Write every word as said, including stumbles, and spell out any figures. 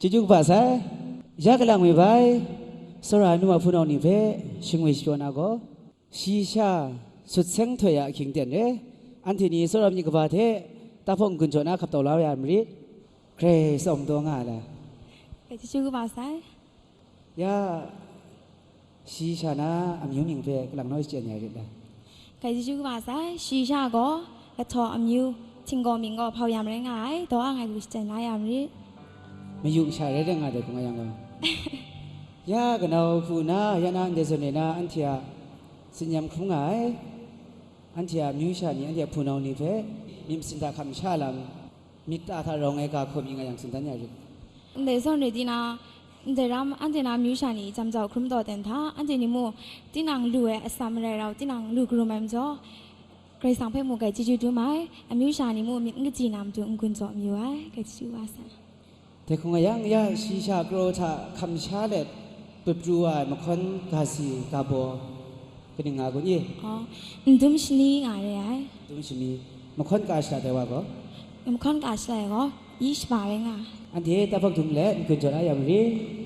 Chyeju kaba sai, ya kalang mi bai, tsawra ai nu a hpunau ni hpe shingwi shapyaw na gaw, shi sha sut seng htoi a ahkying ten re, anhte ni tsawra myit kaba hte tahpawng n-gun jaw na hkap tau la ya marit. Grai tsawm taw nga ai la. Chyeju kaba sai. Ya, shi sha na amyu mying hpe kalang naw shachyen ya rit la? Grai chyeju kaba sai, shi sha gaw, lahtaw amyu, htinggaw mying gaw hpau yam rai nga ai, daw a ngai lu shachyen la ya marit. Mayu sha rai rai nga dai hkung a yang gaw. Ya, kanau hku na, ya na ndai zawn e na, anhte a tsin-yam hkrum nga ai. Anhte a amyu sha ni, anhte a hpunau ni hpe myit masin hta hkam sha lam, myit ta hta rawng ai ga hkaw mi nga yang, tsun dan ya rit. Ndai zawn re di na, ndai ram, anhte na amyu sha ni jam jau hkrum taw ten hta, anhte ni mu, tinang lu ai atsam marai rau, tinang lu karum ai majaw, Karai Kasang hpe mu grai chyeju dum ai, amyu sha ni mu myit n kaji na matu n-gun jaw mayu ai, grai chyeju wa sai. Dai hkung a yang, ya, shi sha karaw hta hkam sha let, put pru wa ai mahkawn ga si, ga baw, kaning nga kun i? Aw, ndum shani nga re ai. Ndum shani, mahkawn ka shada dai wa gaw? Mahkawn ka shada ai gaw, yi shaba rai nga ai. Anhte tahpawng dum let, n-gun jaw la ya marit.